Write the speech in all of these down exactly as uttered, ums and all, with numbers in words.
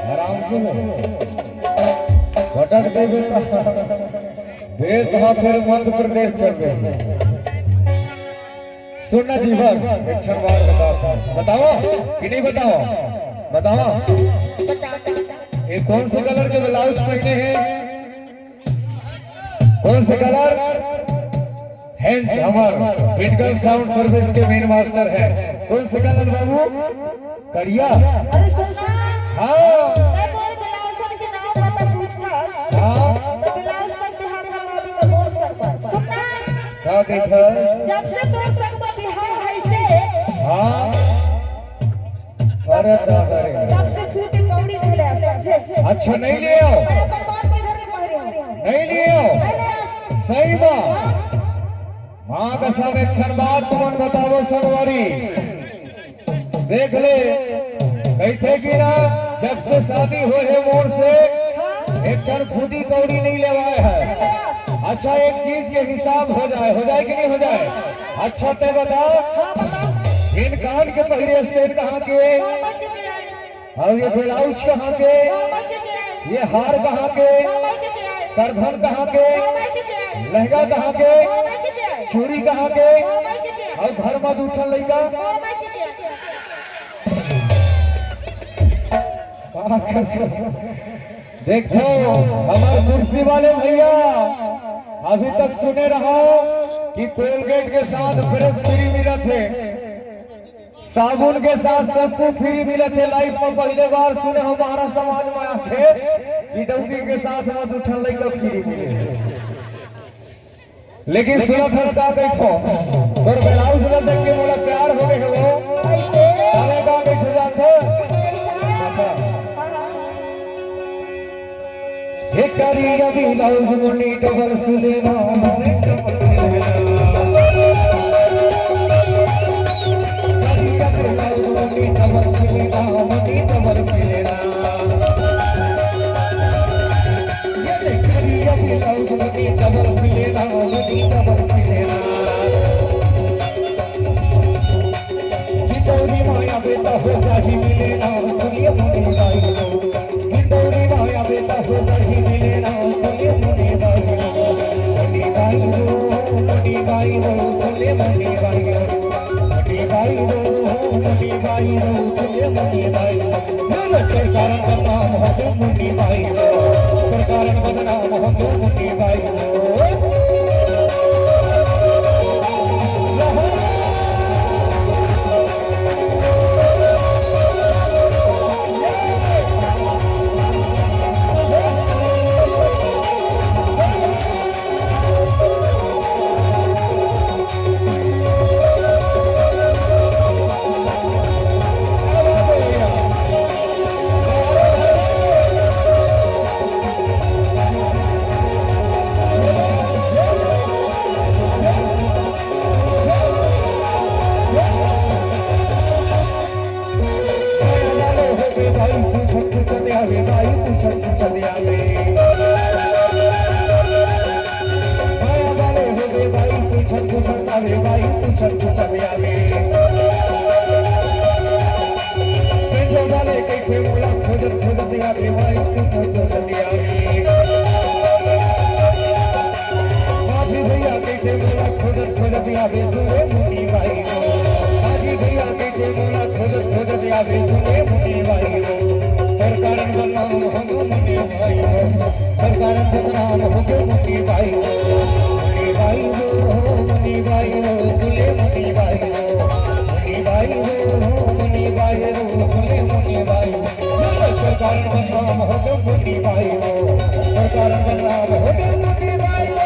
आराम से हो। भटक देबे त देश ह फिर मध्य प्रदेश चल देबे। सुन ना जीवन, एक ठन बात बताओ, बताओ कि नहीं बताओ? बताओ। ये कौन से कलर के ब्लाउज पहने हैं? कौन से कलर? हेंच, हमर बिटगल साउंड सर्विस के मेन मास्टर है। कौन से कलर बाबू? करिया। अरे सुन ना। हाँ। मैं बोल ब्लाउज के नाम मत पूछना। हाँ। तो ब्लाउज तक बिहार का अभी तो बोल सकता। सुन ना। का कहिथस? जब से तोर संग म बिहाव होइसे। हाँ। अरे दादा रे। तब से फूटी कौड़ी मिले, समझे? अच्छा, नहीं ले आओ। मैं अपन बात के घर में कह रही हूँ। नहीं ले आओ। नहीं ले आओ। सही बात। हाँ। माँ कसम, एक ठन बात तुमन बताओ संगवारी। देख ले, कहिथे कि ना, जब से शादी होए हे मोर से, एक ठन फूटी कौड़ी नहीं लेवाए है। अच्छा, एक चीज के हिसाब हो जाए, हो जाए कि नहीं हो जाए? अच्छा, तैं बता, इन कान के पहिरे स्टेन कहाँ के? अउ ये ब्लाउज कहाँ के? ये हार कहाँ के? करधन कहाँ के? लहंगा कहाँ के? चूड़ी कहाँ के? अउ घर म दू ठन लइका? देखो, हमर कुर्सी वाले भैया, अभी तक सुने रहो कि कोलगेट के साथ ब्रश फ्री मिलत हे, साबुन के साथ शैम्पू फ्री मिलत हे। लाइफ में पहले बार सुने हो हमारा समाज में आके कि डौकी के साथ में दू ठन लइका फ्री मिले। लेकिन सुनत हस का कहिथो, तोर ब्लाउज ल देख के मोला प्यार हो गे हवो। अरे का कहिथो जानथो? हे करिया ब्लाउज मुनी डबल सिलेना, मुनी डबल सिलेना। करिया ब्लाउज मुनी डबल सिलेना, मुनी डबल सिलेना। ये देख करिया ब्लाउज मुनी डबल सिलेना, मुनी डबल सिलेना। गिदौरी माया बेटा हो जाही मिले ना, सुनिए मुनी भाई हो। गिदौरी माया बेटा हो जाही मिले ना, सुनिए मुनी भाई हो। मुनी भाई हो, मुनी भाई हो, सुनिए मुनी भाई हो। मुनी भाई हो, मुनी भाई हो, सुनिए मुनी भाई हो। तोर कारण बदनाम हो गए मुन्नी भाई हो, तोर कारण बदनाम हो गए मुन्नी भाई हो। माझी भैया कहिथे मोला खोजत खोजत आवे सुने मुन्नी भाई हो। माझी भैया कहिथे मोला खोजत खोजत आवे सुने मुन्नी भाई हो। तोर कारण बदनाम हो गए मुन्नी भाई हो। तोर कारण बदनाम हो गए मुन्नी भाई हो। मुन्नी भाई हो, मुन्नी भाई हो, सुने मुन्नी भाई हो। मुन्नी भाई हो, मुन्नी भाई हो, सुने मुन्नी भाई हो। तोर कारण बदनाम हो गए मुन्नी भाई हो। तोर कारण बदनाम हो गए मुन्नी भाई हो।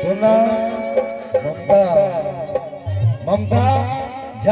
सुना, ममता, ममता,